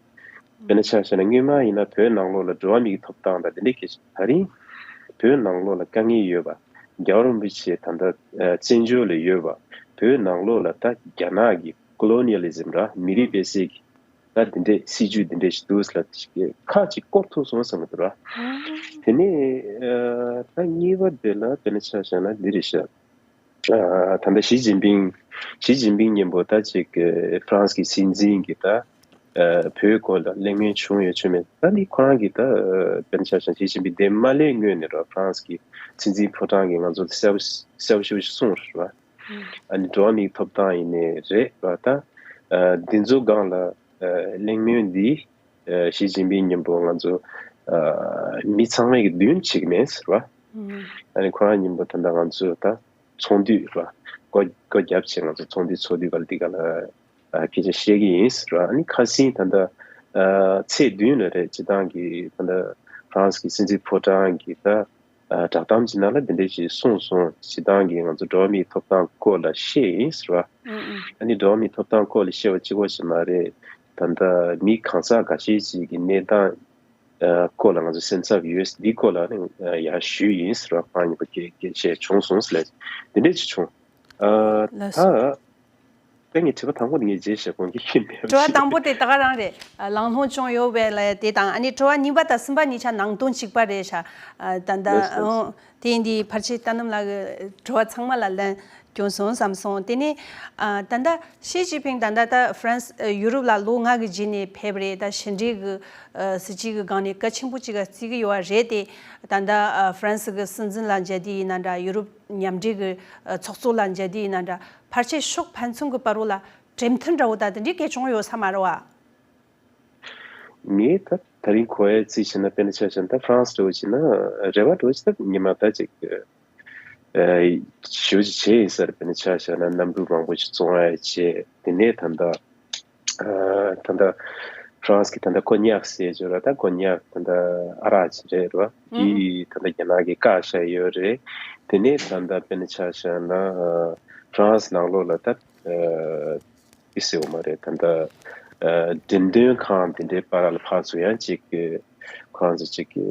དཔེར་ན་ཆ་བཞག་ན་སྔོན་མ་ཡིན་ན་བོད་ནང་ལོགས་ལ་འགྲོ་བ་མིའི་ཐོབ་ཐང་དང་དེ་འདྲའི་སྐད་ཆ། ད་རིང་བོད་ནང་ལོགས་ལ་དཀའ་ངལ་ཡོད་པ། རྒྱལ་བ་རིན་པོ་ཆེ་ད་ལྟ་ཨ་བཙན་བྱོལ་ལ་ཡོད་པ། བོད་ནང་ལོགས་ལ་ད་རྒྱ་ནག་གི་ཀོ་ལོ་ནི་ཡལ་ཨི་ཛིམ་ར་མི་རིགས་སྤེལ་སའི་གི་ད་དེ་འདྲའི་སྲིད་ཇུས་དེ་འདྲའི་ཞིག་འདུག་ཟེར་ལ་ཁག་ཅིག་སྐོར་ཐུབ་སོང་བསམ་གི་འདུག་ར། དེ་ནས་ཨ་ད་གཉིས་པ་དེ་ལ་དཔེར་ན་ཆ་བཞག་ན་འདི་རེད་ཤག་ཨ་ད་ལྟ་ཞི་ཅིན་ཕིང་ཞི་ཅིན་ཕིང་མཉམ་པོ་ད་ཅིག་ཨ་ཧྥ་རན་སི་གི་སྲིད་འཛིན་གྱི་ད་ཨ་བོད་སྐོར་ལ་གླེང་མོལ་བྱུང་ཡོད་བྱུང་མེད། ད་ནི་ཁོ་རང་གི་ད་ཨ་དཔེར་ན་ཆ་བཞག་ན་ཞི་ཅིན་ཕིང་དེ་མ་སླེབས་སྔོན་ནས་ར་ཧྥ་རན་སི་གི་སྲིད་འཛིན་ཕོ་བྲང་གིས་ང་ཚོ་ལ་གསལ་པོ་གསལ་པོ་ཞེ་པོ་ཞིག་གསུངས་རེད་བ། ཨ་ནི་འགྲོ་བ་མིའི་ཐོབ་ཐང་ཡིན་ནའི་རེད་བ། ད་ཨ་འདི་ཚོ་སྒང་ལ་ཨ་གླེང་མོལ་འདི་ཨ་ཞི་ཅིན་ཕིང་མཉམ་པོ་ང་ཚོ་ཨ་མི་ཚང་མས་ཀྱི་མདུན་བྱེད་ཀྱི་མེད་ཟེར་བ། ཨ་ནི་ཁོ་རང་མཉམ་པོ་ད་ལྟ་ང་ཚོ་ད་ཚོགས་འདུ་རེད་བ། སྒོ་སྒོ་བརྒྱབ་བྱས་ང་ཚོ་ཚོགས་འདུ་ཚོགས་དུས་སྒང་ལ་འདི་སྒང་ལ་ཨ་སྐད་ཆ་བཤད་ཀྱི་ཡིན་ཟེར་བ། ཨ་ནི་ཁ་སང་ད་ལྟ་ཨ་ཚེས་བདུན་ལ་རེད། སྤྱིར་བཏང་གི་ད་ལྟ་ཧྥ་རན་སི་གི་སྲིད་འཛིན་ཕོ་བྲང་གི་ད་ཨ་བསྒྲགས་གཏམ་གྱི་ནང་ལ་འདི་འདྲས་ཞིག་གསུངས་སོང་། སྤྱིར་བཏང་གི་ང་ཚོ་འགྲོ་བ་མིའི་ཐོབ་ཐང་སྐོར་ལ་བཤད་ཡིན་ཟེར་བ། ཨ་ནི་འགྲོ་བ་མིའི་ཐོབ་ཐང་སྐོར་ལ་བཤད་པ་གཅིག་པོ་ཞིག་མ་རེད། ད་ལྟ་མི་གང་ཟག་འགའ་ཤས་ཅིག་གི་གནས་སྟངས་ཨ་སྐོར་ལ་ང་ཚོ་སེམས་འཚབ་ཡོད། འདིའི་སྐོར་ལ་ནི་ཨ་ཡར་ཞུས་ཡིན་ཟེར་བ། ཁོང་གཉིས་པོ་སྐད་སྐད་བཤད་བྱུང་སོང་ཟེར་ལ་འདི་འདྲས་ཅིག་བྱུང་། ཨ་ལགས་སོ། ད། ད་ངས་དྲི་བ་དང་པོ་དེ་ངས་རྗེས་བཤད་དགོངས་ཀྱི་ཡིན་པས། དྲི་བ་དང་པོ་དེ་ད་ག་རང་རེད། ཨ་ལང་ལྷོང་བྱུང་ཡོད་པས་ལ་དེ་དང་། ཨ་ནི་དྲི་བ་གཉིས་པ་དང་གསུམ་པ་གཉིས་ཆ་ནང་དོན་གཅིག་པ་རེད་ཤག་ཨ་ད་ལྟ་ལགས་སོ། ཨོ་དེ་ཡིན་དུས་ཕལ་ཆེར་ད་ནམ་ལགས་ཀྱི་དྲི་བ་ཚང་མ་ལ་ལན་བྱུང་སོང་བསམ་སོང་། དེ་ནས་ཨ་ད་ལྟ་ཞི་ཅིན་ཕིང་ད་ལྟ་ད་ཧྥ་རན་སི་ཨ་ཡུ་རོབ་ལ་ལོ་ལྔ་གི་རྗེས་ནས་ཕེབས་རེད། ད་ཕྱི་འབྲེལ་གྱི་ཨ་སྲིད་ཇུས་ཀྱི་སྒང་ནས་གལ་ཆེན་པོ་གཅིག་ག་བརྩི་གི་ཡོད་པ་རེད་དེ། ད་ལྟ་ཨ་ཧྥ་རན་སི་གི་སྲིད་འཛིན་ལ་མཇལ་དུས་ཡིན་ན་འདྲ། ཡུ་རོབ་མཉམ་འབྲེལ་གྱི་ཨ་ཚོགས་གཙོ་ལ་མཇལ་དུས་ཡིན་ན་འདྲ། ཕལ་ཆེར་ཕྱོགས་ཕན་ཚུན་གྱི་བར་རོ་ལ་གྲོས་མཐུན་འདྲ་བོ་ད་དེ་འདྲའི་སྐད་བྱུང་ཡོད་ས་མ་རེད་བ། ངས་ད་ད་རིང་གོ་ཡ་རྩིས་བྱས་ན། དཔེར་ན་ཆ་བཞག་ན་ད་ཧྥ་རན་སི་འདྲ་བོ་བྱས་ན་རེ་བ་འདྲ་བོ་ཞིག་ད་ཉི་མ་ད་ཅིག་ཨ་ཞེ་པོ་ཅིག་བྱས་ཡིན་ས་རེད། དཔེར་ན་ཆ་བཞག་ན་གནམ་གྲུ་མང་པོ་ཞིག་བཙོང་ཡ་བྱས། དེ་ནས་ད་ལྟ་ཨ་ད་ལྟ་ཧྥ་རན་སི་གི་ད་ལྟ་ཀོ་ཉག་ཟེར་ཅིག་ཡོད་རེད། ད་ཀོ་ཉག་ད་ལྟ་ཨ་རག་ཅིག་རེད་རེད་བ། ཨུ་ཧུ། དེ་ད་ལྟ་རྒྱ་ནག་གིས་བཀག་བཞག་ཡོད་རེད། དེ་ནས་ད་ལྟ་དཔེར་ན་ཆ་བཞག་ན་ཨ་ཧྥ་རན་སི་ནང་ལོགས་ལ་ད་ཨ་དེ་ཟེར་བ་མ་རེད། ད་ལྟ་ཨ་འགྲེམས་སྟོན་ཁང་དེ་འདྲའི་བར་ལ་ཕར་ཚུར་ཡང་ཅིག་ཨ་ ཁོ་རང་ཚོ་ཅིག་ཨ་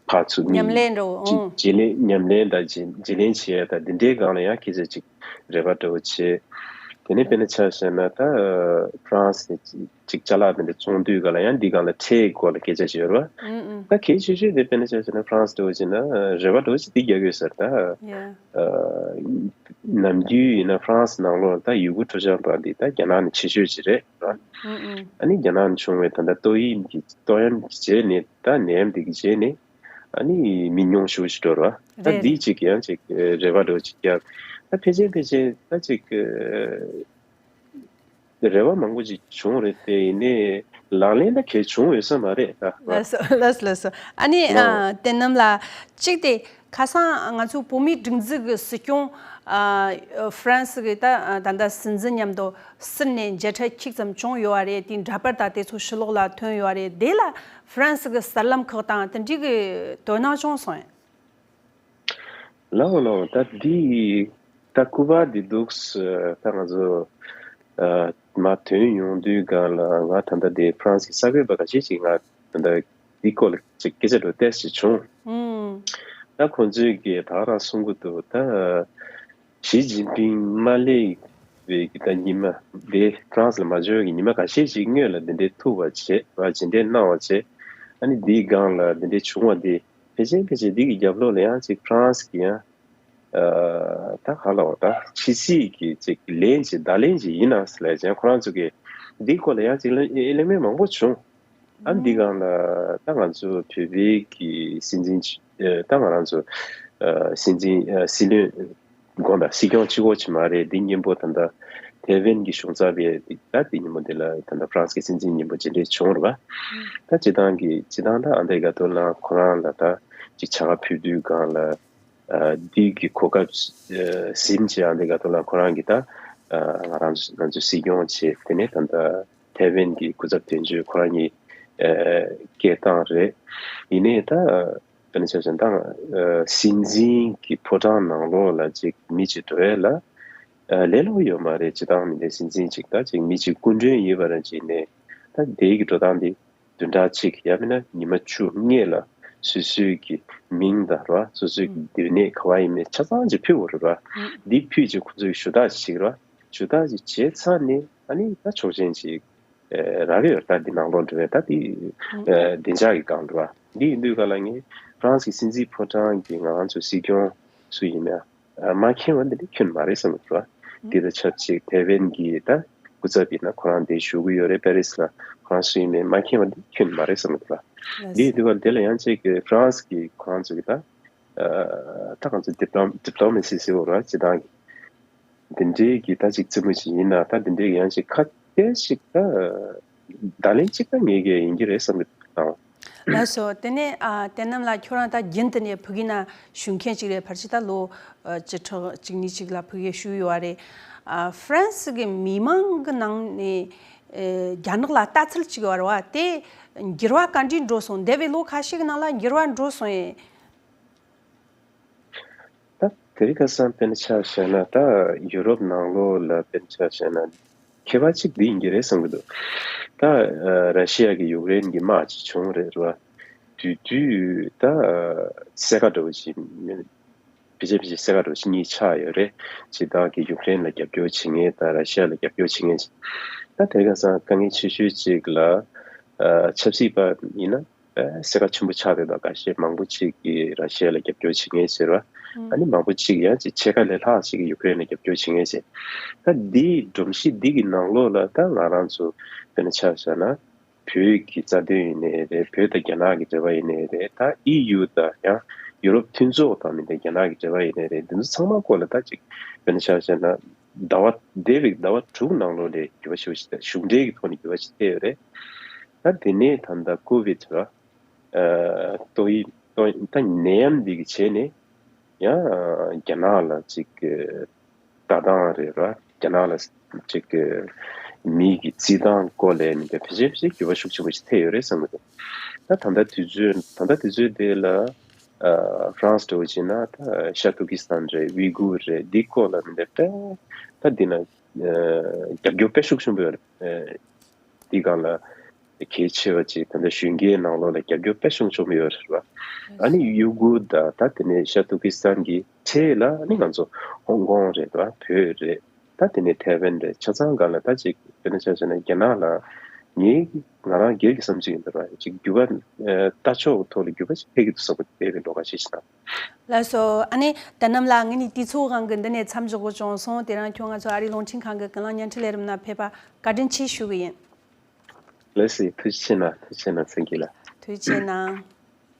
ཕར་ཚུར་མི་ཉམས་ལེན་འདྲ་བོ། ཅིག་ཨང་། བརྗེ་ལེན་ཉམས་ལེན་དང་བརྗེ་བརྗེ་ལེན་བྱེད་ཡ་དང་འདི་འདྲའི་སྒང་ལ་ཡང་སྐད་ཆ་ཅིག་རེ་བ་འདྲ་བོ་བྱེད། དེ་ནས་དཔེར་ན་ཆ་བཞག་ན་ད་ཨ་ཧྥ་རན་སི་ནས་ཅིག་ཅ་ལག་དེ་འདྲ་བཙོང་དུས་སྒང་ལ་ཡང་འདི་སྒང་ལ་ཁྲལ་གྱི་སྐོར་ལ་སྐད་ཆ་ཅིག་ཡོད་རེད་བ། ཨང་ཨང་། ད་གལ་ཆེ་ཤོས་དེ་དཔེར་ན་ཆ་བཞག་ན་ཧྥ་རན་སི་འདྲ་བོ་བྱས་ན་ཨ་རེ་བ་འདྲ་བོ་ཅིག་འདི་རྒྱག་གི་ཡོད་ས་རེད་ད། ཡ། ཨ་ནམ་རྒྱུན་ཡིན་ན་ཧྥ་རན་སི་ནང་ལོགས་ལ་ད་ཡུ་གུར་སྤྲོ་འཆམ་པ་འདི་ད་རྒྱ་ནག་ནས་ཆེ་ཤོས་ཅིག་རེད་བ། ཨང་ཨང་། ཨ་ནི་རྒྱ་ནག་ནས་བྱུང་བའི་ད་ལྟ་ཏོག་དབྱིབས་ཀྱི་ཏོག་དབྱིབས་ཀྱི་རྗེས་ནས་ད་ནད་ཡམས་འདི་གི་རྗེས་ནས་ཨ་ནི་མི་ཉུང་ཤོས་ཤིག་འགྲོ་ར། ད་རེད་འདི་རེད། ཅིག་ཡང་ཅིག་རེ་བ་འདྲ་བོ་ཅིག་བརྒྱབ། ད་ཕལ་ཆེར་ཕལ་ཆེར་ད་ཅིག་རེ་བ་མང་པོ་ཅིག་བྱུང་རེད་དེ། ཡིན་ནའི་ལག་ལེན་ད་གལ་བྱུང་ཡོད་ས་མ་རེད་ད། ལགས་སོ་ལགས་སོ་ལགས་སོ། ཨ་ནི་ལགས། ཨ་བསྟན་ནམ་ལགས། གཅིག་དེ་ཁ་སང་ང་ཚོའི་བོད་མིའི་སྒྲིག་འཛུགས་ཀྱི་སྲིད་སྐྱོང་ཨ་ཧྥ་རན་སི་གི་ད་ད་ལྟ་སྲིད་འཛིན་མཉམ་དུ་ཟུར་ནས་མཇལ་འཕྲད་ཁྱུག་ཙམ་བྱུང་ཡོད་པ་རེད། དེའི་འདྲ་པར་དང་དེ་ཚོ་ཕྱི་ལོགས་ལ་ཐོན་ཡོད་པ་རེད། དེ་ལ་ཧྥ་རན་སི་གི་གསར་ལམ་ཁག་དང་དེ་འདྲའི་གི་དོ་སྣང་བྱུང་སོང་ཡང་། ལགས་ལགས། ད་འདི་ད་སྐུ་པར་འདི་འདུག་ས། ད་ང་ཚོ་ཨ་མར་ཐོན་ཡོང་དུས་སྒང་ལ་ང་ད་ལྟ་འདི་ཧྥ་རན་སི་གི་གསར་འགོད་པ་ཁ་ཤས་ཅིག་ང་ད་ལྟ་འདི་སྐོར་ལ་ཅིག་སྐད་ཆ་འདྲ་བོ་བལྟས་ཤིག་བྱུང་། ཨང་། ད་ཁོང་ཚོས་ཀྱིས་ད་ག་རང་གསུང་གི་འདུག་ད་ཞི་ཅིན་ཕིང་མ་སླེབས་པའི་གི་ད་ཉི་མ་དེ་ཧྥ་རན་སི་ལ་མ་འབྱོར་གི་ཉི་མ་ཁ་ཤས་ཤིག་སྔོན་ལ་འདི་འདྲའི་ཐུག་པ་བྱས་པ་ཇི་འདྲའི་གནང་བ་བྱས། ཨ་ནི་འདིའི་སྒང་ལ་འདི་འདྲའི་བྱུང་བ་འདི་ཕལ་ཆེར་ཕལ་ཆེར་འདི་གི་རྒྱབ་ལོགས་ལ་ཡང་ཅིག་ཧྥ་རན་སི་གི་ཡང་ཨ་ད་ག་ལ་བ་ད་ཕྱི་སྲིད་ཀྱི་ཅིག་ལན་ཅིག་བརྡ་ལན་ཅིག་ཡིན་ན་ཟེར་ལས་ཀྱང་ཁོ་རང་ཚོ་གི་འདིའི་སྐོར་ལ་ཡང་ཅིག་གླེང་གླེང་མོལ་མང་པོ་བྱུང་། ཨ་འདི་སྒང་ལ་ད་ང་ཚོ་བོད་པའི་གི་སྲིད་འཛིན་ཨ་ད་ང་རང་ཚོ་ཨ་སྲིད་འཛིན་ཨ་སྲིད་བློན་དགོངས་དག་སྲིད་སྐྱོང་གཅིག་པོ་ཅིག་མ་རེད། འདི་སྙིང་པོ་ད་ལྟ་ཐེ་ཝན་གྱི་གཞུང་ཚབ་པའི་ད་འདི་སྙིང་པོ་འདི་ལ་ད་ལྟ་ཧྥ་རན་སི་གི་སྲིད་འཛིན་སྙིང་པོ་མཇལ་འཕྲད་བྱུང་རེད་པ། ད་སྤྱི་བཏང་གི་སྤྱི་བཏང་ད་ཨ་འདི་ག་ཏོ་ལ་ཁོ་རང་ལ་ད་ཅིག་བྱ་དགའ་ཕུལ་དུས་སྒང་ལ་ཨ་འདི་གི་གོ་སྐབས་ཨ་ཟིན་བྱས་ཨ་འདི་ག་ཏོ་ལ་ཁོ་རང་གི་ད་ཨ་ང་རང་ང་ཚོ་སྲིད་སྐྱོང་བྱས། དེ་ནས་ད་ལྟ་ཐེ་ཝན་གྱི་སྐུ་ཚབ་དོན་གཅོད་ཁོ་རང་གཉིས་ཨ་སྐད་བཏང་རེད། ཡིན་ནའི་ད་དཔེར་ན་ཆ་བཞག་ན་ད་ཨ་སྲིད་འཛིན་གྱི་ཕོ་བྲང་ནང་ལོགས་ལ་ཅིག་མི་ཅིག་འགྲོ་ཡས་ལ་ཨ་ལས་སླ་པོ་ཡོད་མ་རེད། སྤྱི་བཏང་མི་སྡེ་སྲིད་འཛིན་ཅིག་ད་ཅིག་མི་ཅིག་སྐུ་མགྲོན་ཡིན་པ་རང་ཅིག་ནས་ད་དེའི་གི་འགྲོ་སྟངས་དེ་བདུན་ཕྲག་གཅིག་ཡང་མིན་ན་ཉི་མ་བཅུ་སྔོན་ལ་སོ་སོའི་གི་མིང་དང་ར་སོ་སོའི་གི་སྡོད་གནས་ག་བ་ཡིན་མིན་ཆ་ཚང་ཅིག་ཕུལ་དགོས་རེད་ར། འདི་ཕུལ་ཅིག་ཁོ་ཚོས་ཞུ་དག་ཅིག་བྱེད་ར། ཞུ་དག་ཅིག་བྱས་ཚར་ནས་ཨ་ནི་ད་ཆོག་མཆན་ཅིག་ཨ་རག་གི་ཡོད་རེད། ད་འདི་ནང་ལོགས་འགྲོ་བའི་ད་འདི་ཨ་བདེ་འཇགས་ཀྱི་སྒང་འགྲོ་བ་འདི་ཡིན་དུས་ག་ལ་ངས་ཧྥ་རན་སི་གི་སྲིད་འཛིན་ཕོ་བྲང་གི་ང་རང་ཚོ་སྲིད་སྐྱོང་སུ་ཡིན་ན་ཨ་མ་མཁྱེན་པ་འདི་འདྲ་ཁྱོན་མ་རེད་བསམ་གི་འདུག་ར། འདི་དང་ཆབས་ཅིག་ཐེ་ཝན་གྱི་ད་སྐུ་ཚབ་ཡིན་ན་ཁོ་རང་འདིར་བཞུགས་ཀྱི་ཡོད་རེད། པེ་རི་སི་ལ་ཁོ་རང་སུ་ཡིན་མིན་མ་མཁྱེན་པ་འདི་ཁྱོན་མ་རེད་བསམ་གི་འདུག་ར། འདི་ཡིན་དུས་ག་ལ་དེ་ལ་ཡང་ཅིག་གི་ཧྥ་རན་སི་གི་ཁོ་རང་ཚོ་གི་ད་ཨ་ད་ང་ཚོ་ཌི་པི་ལོ་ཌི་པི་ལོ་མེ་སི་ཟེར་བ་ར་སྤྱི་བཏང་གི་འདི་འདྲའི་གི་ད་ཅིག་རྩེད་མོ་ཅིག་ཡིན་ན་ད་འདི་འདྲའི་གི་ཡང་ཅིག་ཁ་གཏད་ཅིག་ད་བརྡ་ལན་ཅིག་ད་ངེས་ཀྱི་ཡིན་གྱི་རེད་བསམ་གི་འདུག་ད། ལགས་སོ། དེ་ནས་ཨ་བསྟན་ནམ་ལགས་ཁྱོད་རང་ད་རྒྱུན་དུ་ནས་ཕ་གི་ན་བཞུགས་མཁན་ཅིག་རེད། ཕལ་ཆེར་ད་ལོ་ཨ་བཅུ་ཕྲག་གཅིག་གཉིས་ཅིག་ལ་ཕ་གིར་བཞུགས་ཡོད་པ་རེད། ཨ་ཧྥ་རན་སི་གི་མི་མང་གི་ནང་ནས་ཨེ་རྒྱ་ནག་ལ་ལྟ་ཚུལ་ཅིག་ཡོད་རེད་བ། དེ་འགྱུར་བ་ག་འདྲས་འགྲོ་སོང་། འདས་པའི་ལོ་ཁ་ཤས་ཀྱི་ནང་ལ་འགྱུར་བ་འགྲོ་སོང་ཡེ། ད་དེ་རིང་ཁ་སང་དཔེར་ན་ཆ་བཞག་ན་ད་ཡུ་རོབ་ནང་ལོགས་ལ་དཔེར་ན་ཆ་བཞག་ན་ཁྱད་པར་ཅིག་འདི་ཡིན་གྱི་རེད་བསམ་གྱི་འདུག་ད་ཨ་ར་ཤི་ཡ་གི་ཡུཀ་རེན་གྱི་དམག་ཅིག་བྱུང་རེད་ར། དེ་དུས་ད་ཨ་སེར་ཁ་འདྲ་བོ་ཅིག་མི་ཕལ་ཆེར་ཕལ་ཆེར་སེར་ཁ་འདྲ་བོ་ཅིག་གཉིས་ཆགས་ཡོད་རེད། སྤྱིར་བཏང་གི་ཡུཀ་རེན་ལ་རྒྱབ་སྐྱོར་བྱེད་མཁན་དང་ར་ཤི་ཡ་ལ་རྒྱབ་སྐྱོར་བྱེད་མཁན་ཅིག་ད་དེ་རིང་ཁ་སང་དཀའ་ངལ་ཆེ་ཤོས་ཅིག་ལ་ཨ་ཆབ་སྲིད་པ་ཡིན་ན། ཨ་སེར་ཁ་ཆེན་པོ་ཆགས་བསྡད་པ་འགའ་ཤས་མང་པོ་ཅིག་གིས་ར་ཤི་ཡ་ལ་རྒྱབ་སྐྱོར་བྱེད་མཁན་ཟེར་བ། ཨ་ནི་མང་པོ་ཅིག་ཡང་ཅིག་ཕྱེད་ཀ་ལས་ལྷག་ཅིག་གིས་ཡུཀ་རེན་ལ་རྒྱབ་སྐྱོར་བྱེད་མཁན་ཟེར། ད་འདིའི་སྒྲོམ་གཞི་འདི་གི་ནང་ལོགས་ལ་ད་ང་རང་ཚོ་དཔེར་ན་ཆ་བཞག་ན་བོད་ཀྱི་རྩ་དོན་ཡིན་ནའི་རེད། བོད་དང་རྒྱ་ནག་གི་འབྲེལ་བ་ཡིན་ནའི་རེད། ད་ཨི་ཡུ་དང་ཡང་ཡུ་རོབ་མཐུན་ཚོགས་དང་མིན་ན་རྒྱ་ནག་གི་འབྲེལ་བ་ཡིན་ནའི་རེད། འདི་ཚོ་ཚང་མ་སྐོར་ལ་ད་ཅིག་དཔེར་ན་ཆ་བཞག་ན་ཟླ་བ་འདས་པའི་ཟླ་བ་དྲུག་ནང་ལོགས་ལ་འགྱུར་བ་ཞེ་པོ་ཞིག་གཞུང་འབྲེལ་གྱི་ཐོག་ནས་འགྱུར་བ་ཞིག་ཐེབས་ཡོད་རེད། ད་དེ་ནས་ད་ལྟ་ཀོ་ཝིད་ར། ཨ་ཏོག་དབྱིབས་ཏོག་ད་ནད་ཡམས་འདི་གི་བྱས་ནས་ཡང་རྒྱ་ནག་ལ་ཅིག་ལྟ་སྟངས་རེད་ར། རྒྱ་ནག་ལ་ཅིག་མི་གི་རྩིས་སྟངས་སྐོར་ལ་མི་འདྲ་ཕལ་ཆེར་ཕལ་ཆེར་འགྱུར་བ་ཤུགས་ཆེན་པོ་ཞིག་ཐེབས་ཡོད་རེད་བསམ་གི་འདུག་ད་ད་ལྟ་དུས་ཚོད་ད་ལྟ་དུས་ཚོད་དེ་ལ་ཨ་ཧྥ་རན་སི་འདྲ་བོ་བྱས་ན་ད་ཤར་ཏུར་ཀི་སི་ཐན་རེད། ཝི་གུར་རེད། འདི་སྐོར་ལ་མི་འདྲ་དཔེ་ད་འདི་ན་ཨ་རྒྱབ་སྐྱོར་དཔེ་ཤུགས་ཆེན་པོ་ཡོད་རེད། ཨ་འདི་སྒང་ལ། གལ་ཆེ་བ་ཅིག་ད་ལྟ་གཞོན་སྐྱེས་ནང་ལོགས་ལ་རྒྱབ་སྐྱོར་དཔེ་བྱུང་བྱུང་ཡོད་རེད་བ། ཨ་ནི་ཡུ་གུར་དང་ད་དེ་ནས་ཤར་ཏུར་ཀི་སི་ཐན་གྱི་གྲས་ལ་ཨ་ནི་ང་ཚོ་ཧོང་ཀོང་རེད་བ། བོད་རེད། ད་དེ་ནས་ཐའེ་ཝན་རེད། ཆ་ཚང་སྒང་ལ་ད་ཅིག་དཔེར་ན་ཆ་བཞག་ན་རྒྱ་ནག་ལ་ངའི་ང་རང་སྒེར་གྱི་བསམ་ཚུལ་ཡིན་པ་རེད་བ། ཅིག་འགྱུར་བ་ལྟ་ཕྱོགས་ཐོག་ལ་འགྱུར་བ་ཅིག་ཕེབས་ཀྱི་འདུག་བསམ་པ་དེ་བས་འགྲོ་ག་ཞེས་ཞུ་ན། ལགས་སོ། ཨ་ནི་དོ་རྣམ་ལགས། ངས་ནི་དུས་ཚོད་སྒང་གི་འདི་ནས་མཚམས་འཇོག་དགོས་བྱུང་སོང་། དེ་རིང་ཁྱོད་ང་ཚོ་ཨ་རིའི་རླུང་འཕྲིན་ཁང་གི་ཀུན་གླེང་བརྙན་འཕྲིན་ལས་རིམ་ནང་ཕེབས་པ་བཀའ་དྲིན་ཆེ་ཞུ་གི་ཡིན། ལགས་སོ། ཐུགས་རྗེ་ཆེ་གནང་། ཐུགས་རྗེ་ཆེ་གནང་། སེང་གེ་ལགས། ཐུགས་རྗེ་ཆེ་གནང་།